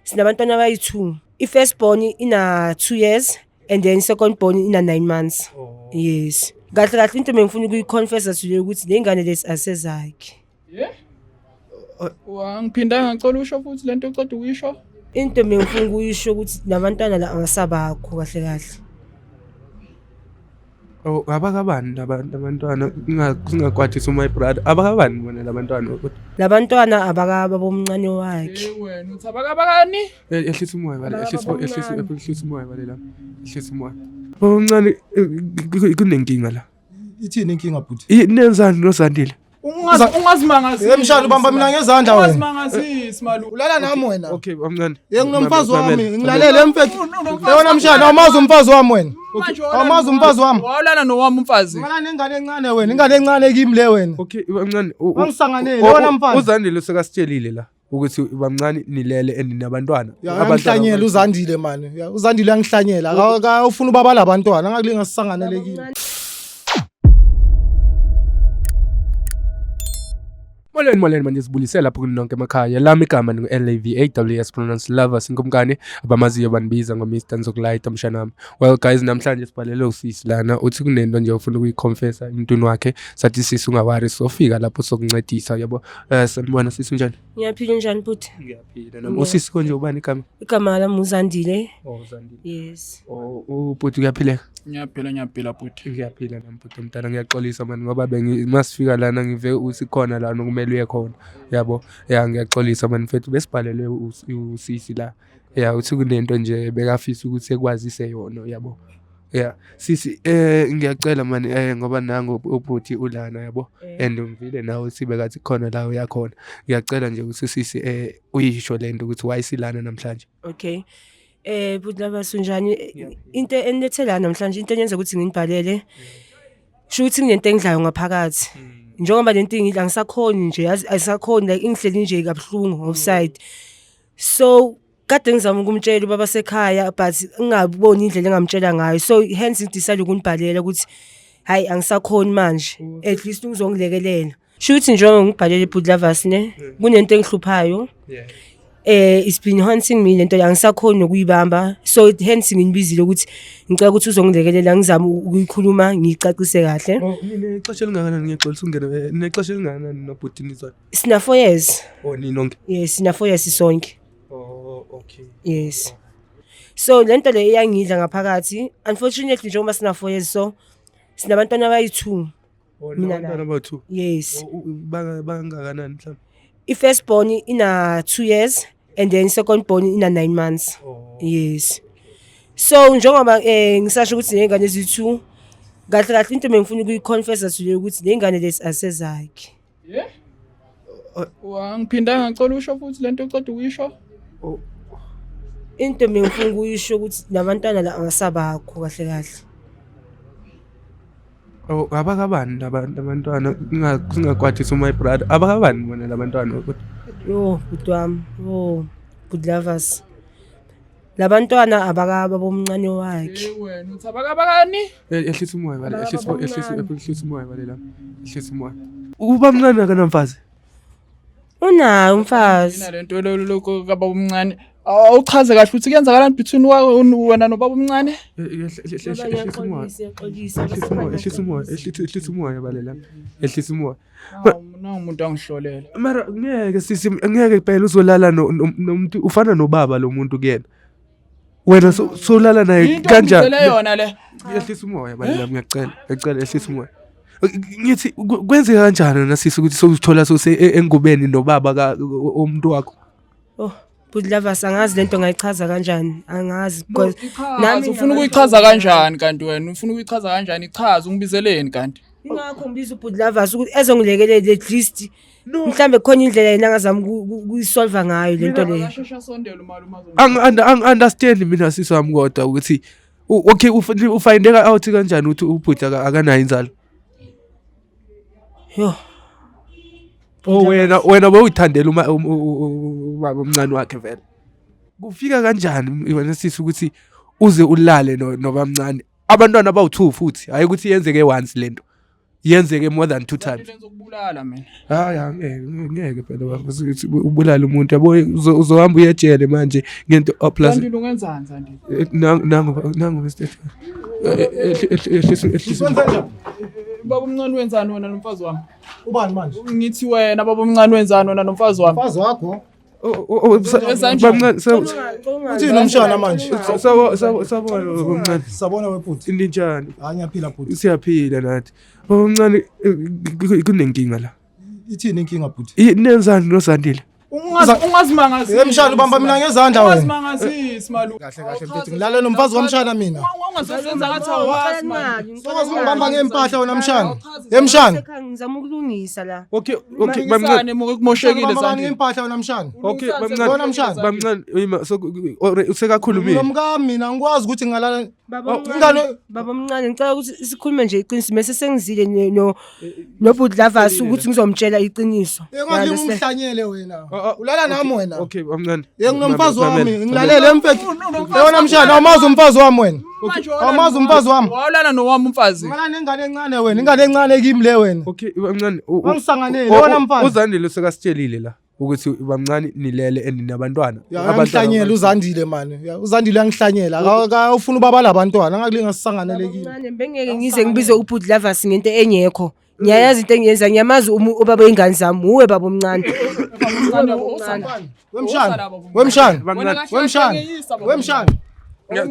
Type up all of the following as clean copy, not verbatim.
Sinabantwana abayi-2. I-first born ina 2 years and then second born ina 9 months. Oh. Yes. Kahle kahle into bengifuna ukuyiconfessa today ukuthi le ngane lesi asezakhe. Yeah. Wangiphindanga, ngicela usho futhi lento oceda ukuyisho. Into bengifuna ukuyisho ukuthi nabantwana la angasabakho kahle kahle. Oh, abakabani labantu abantwana singakwatisi my brother, abakabani bona labantwana kodwa? Labantwana abakaba bomncane wakhe. Hey wena uthi abakabani? Ehlisa umoya bale, ehlisa ehlisa ehlisa umoya bale la. Ehlisa umoya. Bomncane, kunenkinga la. Ithini inkinga bhuti? Nenzani noZandile? Ungazimangazisi. Hey mshana, ubamba mina ngezandla wena. Ungazimangazisi malu. Ulala nami wena. Okay, bamncane. Ye nginomfazi wami, ngilalele mfethu. Yona mshana, awumazi umfazi wami wena. Awumazi umfazi wami. Wawulala nowami umfazi. Ulala nengane encane wena, ingane encane kimi le wena. Okay, bamncane. Wangisanganele wena mfana. UZandile usekasitshelile la ukuthi bamncane nilele and nabantwana. Uyangihlanyela uZandile man. Uzandile uyangihlanyela. Akafuna ubaba labantwana, angakulinga sisanganele kimi. Molweni molweni, manje sibulise lapho kuni nonke emakhaya. Lami igama ngu-Lavaws, pronounce Lovers Nkumkani, abamaziyo banibiza ngo-Mr Nzokulayita mshanami. Well guys, namhlanje sibhalele usisi lana, uthi kunento nje ufuna ukuyiconfessa emntwini wakhe. Sathi sisi ungawari, sofika lapho sokuncedisa yabo. Sanibona sisi, unjani? Ngiyaphila, njani bhuti? Ngiyaphila nami. Usisi konje ubani igama? Igama lami uZandile. Oh, Zandile. Yes. Oh, ubhuti uyaphileka? Ngiyaphila, ngiyaphila bhuti. Ngiyaphila nami bhuti mntana, ngiyaxolisa mani ngoba bengi masifika lana ngive usikhona lana okumele uye khona. Yabo. Ya, ngiyaxolisa mani mfethu, besibhalelwe usisi la. Ya, uthi kunento nje bekafisa ukuthi ekwazise yona yabo. Ya, sisi, ngiyacela mani, ngoba nangu ubhuti ulana yabo, and umvile nawe uthi bekathi khona la uyakhona. Ngiyacela nje ukuthi sisi uyisho lento ukuthi why silana namhlanje. Okay. Bhuti Lovers, unjani? Into enilethe la namhlanje, into enyenza ukuthi nginibhalele. Sho ukuthi kunento engidlayo ngaphakathi. Njengoba lento ingidla angisakhoni nje, yazi ayisakhoni, like ingihleli nje kabuhlungu offside. So kade ngizama ukumtshela ubaba sekhaya but ngingaboni indlela engamtshela ngayo. So hence ngidecide ukunibhalela ukuthi hayi angisakhoni manje. At least uzongilekelela. Sho ukuthi njengoba ngibhalele Bhuti Lovers ne, kunento engihluphayo. It's been haunting me lento, angisakhoni nokuyibamba. So hence nginibizile ukuthi ngicela ukuthi uzongilekelela ngizame ukuyikhuluma ngiyicacise kahle. Oh, ninexesha elingakanani, ngiyaxolisa ukungena, ninexesha elingakanani nobhuti nizwana? Sina 4 years. Oh, ninonke? Yes, sina 4 years sonke. Oh, okay. Yes. So lento le iyangidla ngaphakathi. Unfortunately njengoba sina 4 years, so sinabantwana abayi-2. Oh, Mina nabantwana la. abawu-2. Yes. Oh, bangakanani mhlawumbe? I-first born ina 2 years and then second born ina 9 months. Oh. Yes. So njengoba ngisasho ukuthi nengane ezi-2, kahle kahle into bengifuna ukuyiconfessa today ukuthi lengane lesi asezakhe. Yeah. Wangiphindanga, ngicela usho futhi lento oceda ukuyisho. Oh. Into bengifuna ukuyisho ukuthi nabantwana la angasabakho kahle kahle. Oh, abakabani labantu abantwana, singakwatisi my brother, abakabani bona labantwana kodwa? Yo bhuti wami, yo bhuti Lovers. Labantwana abakaba bomncane wakhe. Hey wena uthi abakabani? Ehlisa umoya bale, ehlisa ehlisa ehlisa umoya bale la. Ehlisa umoya. Uba mncane akanamfazi. Unayo umfazi. Mina lento lokho kababa omncane. Awuchaze kahle ukuthi kuyenzakalani between wena nobaba omncane? Ehlisa umoya. Ngiyaxolisa. Ehlisa umoya, ehlisa umoya, ehlisa umoya bale la. Ehlisa umoya. Nangu umuntu angihlolela. Mara ngeke sisi, ngeke phela uzolala nomuntu ufana nobaba lo muntu kuyena. Wena solala naye Into kanjani? ongizele yona le. Ehlisa umoya bale la, ngiyacela. Ngiyacela ehlisa umoya. Ngithi kwenzeka kanjani na sisi ukuthi sowuzithola sose engubeni nobaba ka omuntu wakho? Oh, bhuti Lovers, angazi lento ngayichaza kanjani. Angazi because Nami ufuna ukuyichaza kanjani kanti wena? Ufuna ukuyichaza kanjani? Ichaza, ungibizeleni kanti? Ingakho ngibiza ubhuti Lovers ukuthi ezongilekelela at least. Mhlambe khona indlela yena angazama ukuyisolve ngayo lento leyo. Akasheshe asondele umalume azo. Angi understand mina sisi wami kodwa ukuthi okay, ufindeka out kanjani ukuthi ubhuti akanayo inzalo? Yo. Oh, wena bowuthandela uma ubaba omncane wakhe vele. Kufika kanjani wena sisi ukuthi uze ulale nobamncane? Abantwana abawu2 futhi, hayi ukuthi yenzeke once lento. Yenzeke more than two times. Ngizokubulala mina. Hayi, angeke, ngeke phela baba, ubulale umuntu yabo, uzohamba uye ejele manje ngento, oh, plus Zandile, ungenzani Zandile? Nangu nangu Mr. Ehlisa. Baba omncane, wenzani wena nomfazi wami? Ubani manje? Ngithi wena baba omncane, wenzani wena nomfazi wami? Mfazi wakho? Bamncane. Uthini umshana manje? Sabona bamncane. Sabona webhuti. Ninjani? Hayi, ngiyaphila bhuti. Siyaphila nathi. Babamncane, kunenkinga la. Ithini inkinga bhuti? Nenzani noZandile? Ungazimangazisi. Hey mshana, ubamba mina ngezandla wena. Ungazimangazisi malu. Kahle kahle mfethu, ngilale nomfazi womshana mina. Ungazosenza ngathi awazi malu. Sokwazi ukungibamba ngempahla wena mshana. Hey mshana. Ngizama ukulungisa la. Okay, bamncane. Lungisane kumoshekile Ubamba Zandile. ngempahla wena mshana. Okay, Lungisane. bamncane. Mshana. Bamncane, uyima usekakhulumile. Nomkami mina ngikwazi ukuthi ngalala Baba omncane, Ingane baba omncane, ngicela ukuthi sikhulume nje iqiniso mase sengizile no nobhuti Lavas ukuthi ngizomtshela iqiniso. engathi Understand? ungihlanyele wena. Oh, oh, Ulala nami wena. Okay, bamncane. Ye nginomfazi wami, Mamela. ngilalele mfethu. Yona mshana, awumazi umfazi wami wena. Manje Awumazi umfazi wami. Wawulala nowami umfazi. Ulala nengane encane wena, ingane encane kimi le wena. Okay, bamncane. Wangisanganele, wena mfana. uZandile usekasitshelile la ukuthi bamncane nilele and nabantwana. Ya, uyangihlanyela uZandile man. Ya, uZandile uyangihlanyela. Akafuna ubaba labantwana, angakulinga sisanganele kimi. Omncane, bengeke ngize ngibize ubhuti Lavas ngento engekho. Ngiyayazi into engiyenza, ngiyamazi ubaba wengane zami, uwe baba omncane. Wemshana, wemshana, wemshana, wemshana.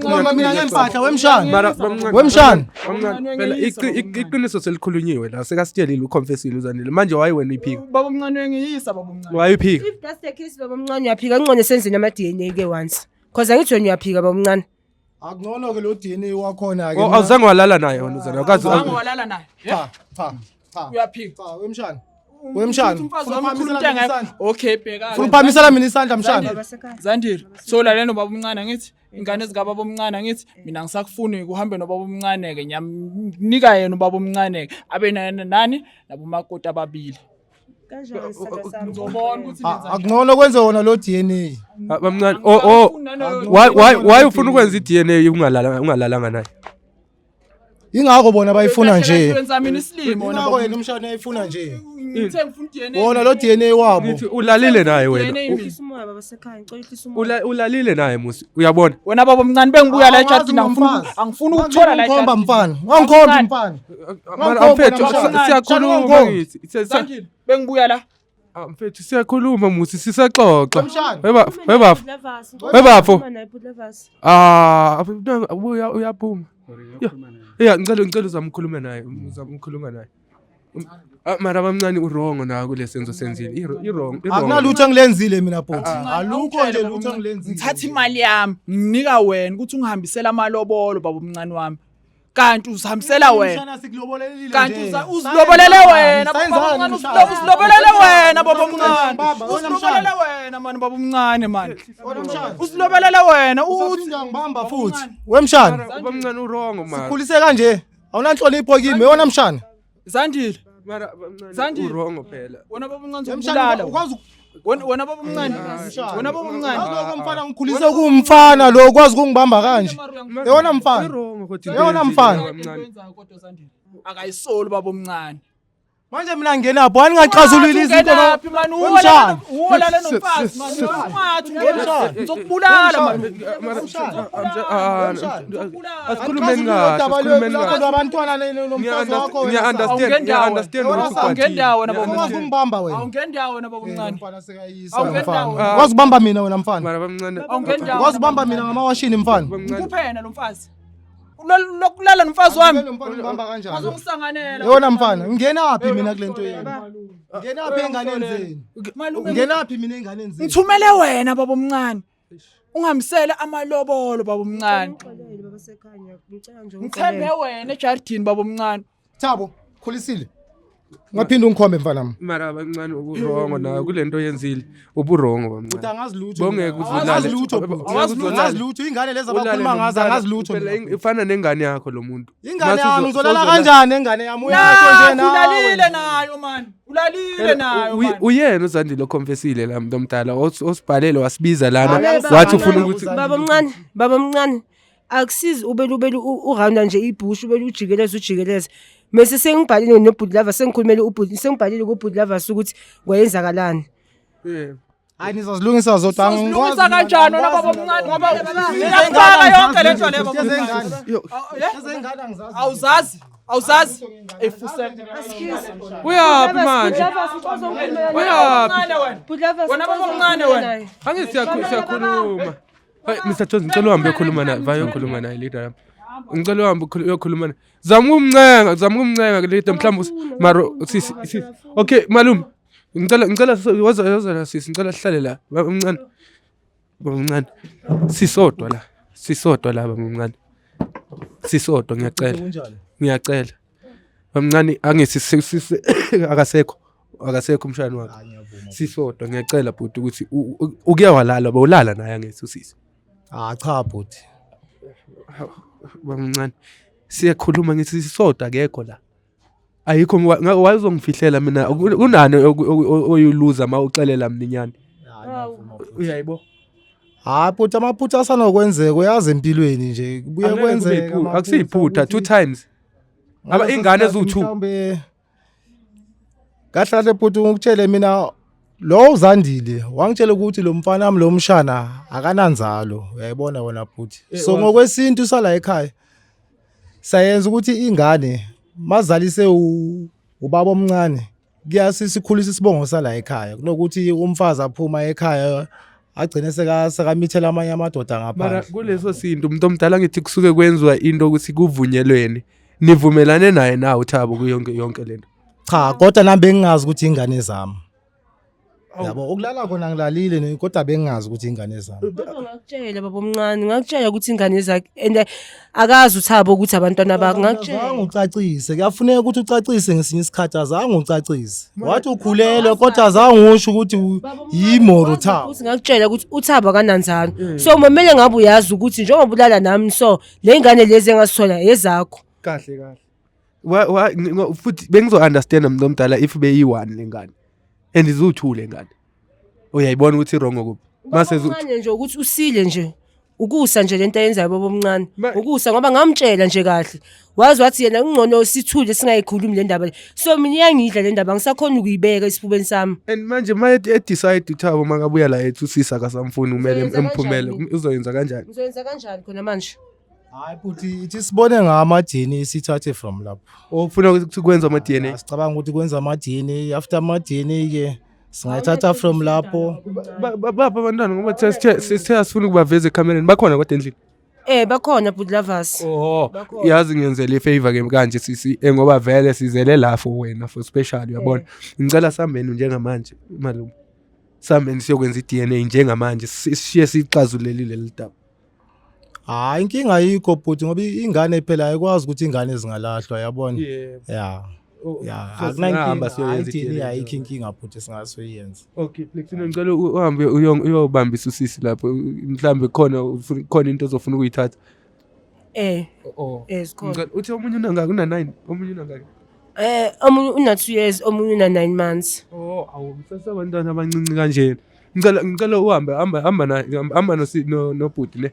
Ubamba mina ngempahla wemshana. Mara bamncane. Wemshana. Bamncane, phela iqiniso selikhulunyiwe la, sekasitshelile, uconfessile uZandile. Manje wayi wena uyiphika? Baba omncane uyangiyisa baba omncane. Wayiphika? If that's the case, baba omncane uyaphika, ngcono senze nama DNA ke once. Cause angithi wena uyaphika baba omncane. Akungcono ke lo DNA wakhona ke. Oh, awuzange walala naye wena uZandile. Awukazi. Zange walala naye. Cha, cha, cha. Uyaphika. Cha, wemshana. Wemshana. Umfazi Ufuna wami ukhuluma ukuphamisela into mina engekho. isandla? Okay, bheka. Ufuna ukuphamisela mina isandla mshana? Zandile, so lalela nobaba omncane angithi ingane zikababa omncane angithi mina ngisakufuni kuhambe nobaba omncane ke, ngiyamnika yena ubaba omncane ke abe nani nabomakoti ababili. Kanjani sithandwa sami? Ngizobona ukuthi nenza njani. Akungcono kwenze wona lo DNA. Ah, bamncane. Oh. Angifuni naloyo Why ufuna ukwenza i-DNA ungalalanga naye? Ingakho bona bayifuna nje. Wenza mina isilimo wena Ingakho baba. yena umshana uyayifuna nje. Ngithe ngifuna i-DNA. Wona lo DNA wabo. Ngithi ulalile naye wena. DNA mina. Ehlisa umoya baba sekhaya, ngicela uhlise umoya. Ulalile naye musi. Uyabona? Wena baba omncane, bengibuya la Awazi ejardini, angifuni ngomfazi. angifuni ukuthola la Wangikhomba ejardini. mfana. Wangikhomba mfana. Mara Wangikhomba mfethu, wena mshana. siyakhuluma Mshana, ngithi. Zandile, bengibuya la. Ah, mfethu, siyakhuluma musi, sisaxoxa. Wemshana. Weba webafo. Lavas. Webafo. Khuluma naye bhuti Lavas. Ah, uya uyaphuma. Yeah, ngicela uzame ukukhuluma naye, uzame ukukhuluma naye. Ah, mara bamncane, uwrong na kule senzo senzile. I-wrong, i-wrong. Akunalutho engilenzile mina bhuti. Alukho nje lutho engilenzile. Ngithatha imali yami nginika wena ukuthi ungihambisele amalobolo baba omncane wami, kanti uzihambisela wena. Mshana, sikulobolelile Kanti nje. uzilobelele wena baba Senzani, omncane, mshana? uzilobelele wena baba omncane, Baba, wena uzilobelele mshana. wena mani baba omncane mani, Wena mshana. uzilobelele wena uthi Usaphinda ngibamba futhi. Wemshana. Bamncane, uwrong mara. Khulise kanje. Awunanhlonipho kimi wena mshana. Zandile. Mara bamncane, Zandile. uwrong phela. Wena baba omncane, Wemshana, uzobulala ukwazi wena baba omncane, wena baba omncane. Yazi lokho mfana, ngikhulise kuwumfana lo ukwazi ukungibamba kanje. Yewona mfana. I-wrong kodwa into Yewona oyenzile, mfana. bamncane. Kodwa Zandile akayisoli baba omncane. Manje mina ngingenaphi? Wani ngaxazulula izinto? Ungenaphi mani? Wemshana. Uwolale nomfazi mani, ungathi ungena, ngizokubulala mani. Asikhulumeni kahle, asikhulumeni Lakho kahle. lwabantwana nomfazi wakho wena. Ngiya-understand, ngiya-understand Wena ukuthi sa- ukwatile. Awungendawo wena baba Ukwazi omncane. ukungibamba wena. Awungendawo wena baba omncane. Mfana sekayisa Awungendawo. mfana. Ukwazi ukubamba mina wena mfana. Mara bamncane. Awungendawo. Ukwazi ukubamba mina ngamawashini mfana. Bamncane. Ngikuphe yena lo mfazi. Lokulala nomfazi wami. Lo mfana ungibamba kanjani? Azongisanganela. Yewona mfana, ngingenaphi mina kule nto yenu? Ngingenaphi enganeni zenu? Malume, Ngingenaphi mina enganeni zenu? ngithumele wena baba omncane. Ungihambisele amalobolo baba omncane. Ngixolele baba sekhaya, ngicela nje Ngithembe ungixolele. wena ejardini baba omncane. Thabo, khulisile. Ungaphinde ungikhombe mfana wami. Mara bancane, uburongo nayo kule nto oyenzile, uburongo Uthi bamncane. angazi lutho. Bongeke mina. uze Angazi ulale. lutho bhuti. Angazi lutho. Angazi lutho. Ingane lezi Ulale abakhuluma ngazo nomntana, angazi lutho. phela mina. ifana nengane yakho lo muntu. Ingane Mase yami ngizolala kanjani engane yami? Uyasho nje Nakhu nawe. ulalile nayo man. Ulalile Phela, nayo man. uyena uZandile oconfessile la muntu omdala osibhalele wasibiza lana Baba, wathi ufuna baba, ukuthi Baba omncane, baba omncane, akusizi ubele urounda nje ibhushi, ubele ujikeleze ujikeleze. Mese sengibhalile noBhuti Lovers, sengikhulumele uBhuti, sengibhalile kuBhuti Lovers ukuthi kwayenzakalani. Yeah. Hayi, nizozilungisa zodwa. Uzilungisa kanjani wena baba omncane, ngoba iyakufaka yonke lento le, baba omncane? Awuzazi, awuzazi efuseke. Uyaphi manje? Uyaphi? Omncane wena. Wena baba omncane wena. Angithi siyakhuluma. Hey Mr Jones, ngicela uhambe uyokhuluma naye, vaye uyokhuluma naye, leader yami. Ngicela uhambe uyokhuluma naye. Zama ukumncenga, zama ukumncenga leader, mhlawumbe maro sisi sisi. Okay malume. Ngicela woza, woza la sisi, ngicela sihlale la. Baba omncane. Baba omncane. Sisodwa la. Sisodwa la, baba omncane. Sisodwa, ngiyacela. Ngiyacela. Bamncane, angithi sisi akasekho. Akasekho umshana wakhe. Sisodwa, ngiyacela bhuti ukuthi uke walala, bawulala naye, angithi usisi. Ah cha bhuti. Bamncane. Siyakhuluma, ngithi sisodwa, akekho la. Ayikho wayezongifihlela mina, unani oyuluza ma uxelela mninyane. Uyayibo? Hayi bhuti, amaphutha asanokwenzeka, uyazi empilweni nje kubuye Angeke kube kwenzeka. iphutha. Akusiyiphutha, two times. Aba ingane eziwu-two. Mhlawumbe kahle kahle bhuti, ngikutshele mina, lo uZandile wangitshela ukuthi lo mfana wami, lo mshana, akananzalo, uyayibona wena bhuti. So ngokwesintu sala ekhaya sayenza ukuthi ingane mazalise ubaba omncane, kuyasikhulisa isibongo sala ekhaya, kunokuthi umfazi aphuma ekhaya agcine sekamithela amanye amadoda Mara ngaphandle. kuleso sinto, umuntu omdala, ngithi kusuke kwenziwa into ukuthi kuvunyelwene. Nivumelane naye na uThabo kuyonke yonke lento? Cha, kodwa nami bengingazi ukuthi ingane zami, yabo, ukulala khona ngilalile kodwa bengingazi ukuthi ingane zami. Kodwa ngakutshela, baba omncane, ngakutshela ukuthi ingane zakhe and akazi uThabo ukuthi abantwana bakho, ngakutshela. Azange ucacise, kuyafuneka ukuthi ucacise ngesinye isikhathi. Azange ucacise, wathi ukhulelwe kodwa azange usho ukuthi yimi or uThabo. Futhi ngakutshela ukuthi uThabo akananzalo, so mamele ngabe uyazi ukuthi njengoba ulala nami, so le ngane lezi engasithola ezakho. Kahle kahle. Wa futhi bengizo understand umuntu omdala if beyi-one lengane. And izu-two lengane. Uyayibona ukuthi wrong kuphi? Mase Omncane nje ukuthi usile nje ukusa nje lento ayenzayo, baba omncane, ukusa, ngoba ngamtshela nje kahle, wazi wathi yena kungcono sithule singayikhulumi le ndaba le. So mina iyangidla le ndaba, angisakhona ukuyibeka esifubeni sami. And manje ma e-decide uThabo makabuya la ethi usisa akasamfuni, kumele Uzoyenza emphumele, kanjani? uzoyenza kanjani? Ngizoyenza kanjani khona manje? Hayi bhuti, ithi sibone ngama-DNA, sithathe from lapho. Ufuna ukuthi kwenza ama-DNA? Sicabanga ukuthi kwenza ama-DNA, after ama-DNA ke singayithatha from lapho. Bapha abantwana, ngoba sithe asifuna ukubaveza ekhamereni, bakhona kodwa endlini? Bakhona, Bhuti Lovers. Oh, Bakhona. yazi ngiyenzela i-favor ke kanje sisi, ngoba vele sizele la for wena, for special, uyabona. Ngicela sambeni njengamanje, malume. Sambeni siyokwenza i-DNA njengamanje, sishiye sixazulelile leli daba. Hayi, inkinga ayikho bhuti, ngoba ingane phela ayikwazi ukuthi ingane zingalahlwa, yabona. Ya. Ya, So singahamba akunankinga, siyoyenza i-DNA i-DNA. ayikho inkinga bhuti, singasoyenza. Okay, Flexino, ngicela uhambe uyobambisa usisi lapho, mhlambe khona khona into ozofuna ukuyithatha. Oh. Sikhona. Ngicela uthi omunye unangaki, una 9, omunye unangaki? Omunye una 2 years, omunye una 9 months. Oh, awu, sasabantwana abancinci kanjena. Ngicela uhambe, hamba hamba na hamba no nobhuti ne.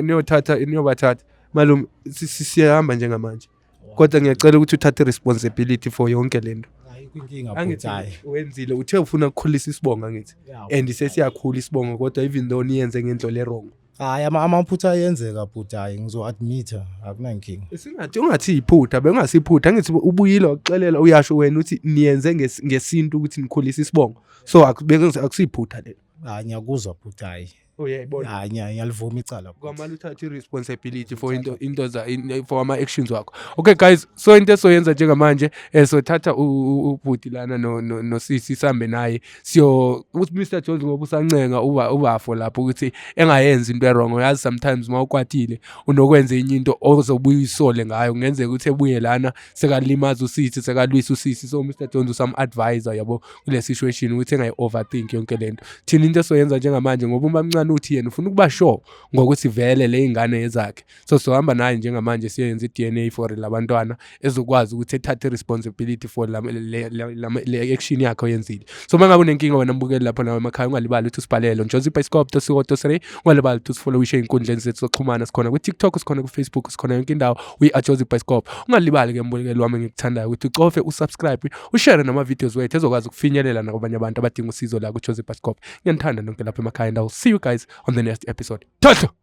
Niyothatha, niyobathatha. Malume, siyahamba njengamanje. Kodwa ngiyacela ukuthi uthathe responsibility for yonke lento. Ayikho inkinga bhuti, Angithi hayi. wenzile, uthe ufuna ukukhulisa isibongo, angithi? And sesiyakhula isibongo, kodwa even though niyenze ngendlela e-wrong. Hayi, amaphutha ayenzeka bhuti, hayi, ngizo-admit-a, akunankinga. Singathi ungathi iphutha, bengasiphutha, angithi ubuyile wakuxelela, uyasho wena uthi niyenze ngesintu ukuthi nikhulise isibongo. So akusiphutha lelo. Hayi, ngiyakuzwa bhuti, hayi. Uyayibona. Hayi, ngiyalivuma icala bhuti. Kwamele uthathe i-responsibility for into for ama-actions wakho. Okay guys, so into esoyenza njengamanje, sothatha ubhuti lana nosisi, sihambe naye siyo Mr Jones, ngoba usancenga uba ubafo lapho ukuthi engayenzi into e-wrong. Uyazi, sometimes uma ukwatile unokwenza enye into ozobuye uyisole ngayo. Kungenzeka ukuthi ebuye lana sekalimaza usisi, sekalwisa usisi. So Mr Jones usam-advisor, yabo, kule situation ukuthi engayi-overthink yonke lento. Thina into esoyenza njengamanje, ngoba umamncane umfana uthi yena ufuna ukuba sure ngokuthi vele le ingane ezakhe. So sohamba naye njengamanje siyoyenza i-DNA for labantwana, ezokwazi ukuthi ethathe i-responsibility for le action yakhe oyenzile. So uma ngabe unenkinga wena mbukeli lapho nawe emakhaya, ungalibali ukuthi usibhalele Jozi Bioscope 2 3. Ungalibali ukuthi usifollowishe ey'nkundleni zethu zokuxhumana. Sikhona ku-TikTok, sikhona ku-Facebook, sikhona yonke indawo, we are Jozi Bioscope. Ungalibali-ke mbukeli wami engikuthandayo ukuthi ucofe usubscribe, ushare nama-videos wethu ezokwazi ukufinyelela nakwabanye abantu abadinga usizo la ku-Jozi Bioscope. Ngiyanithanda nonke lapho emakhaya, and I will see you guys on the next episode. Thohlo.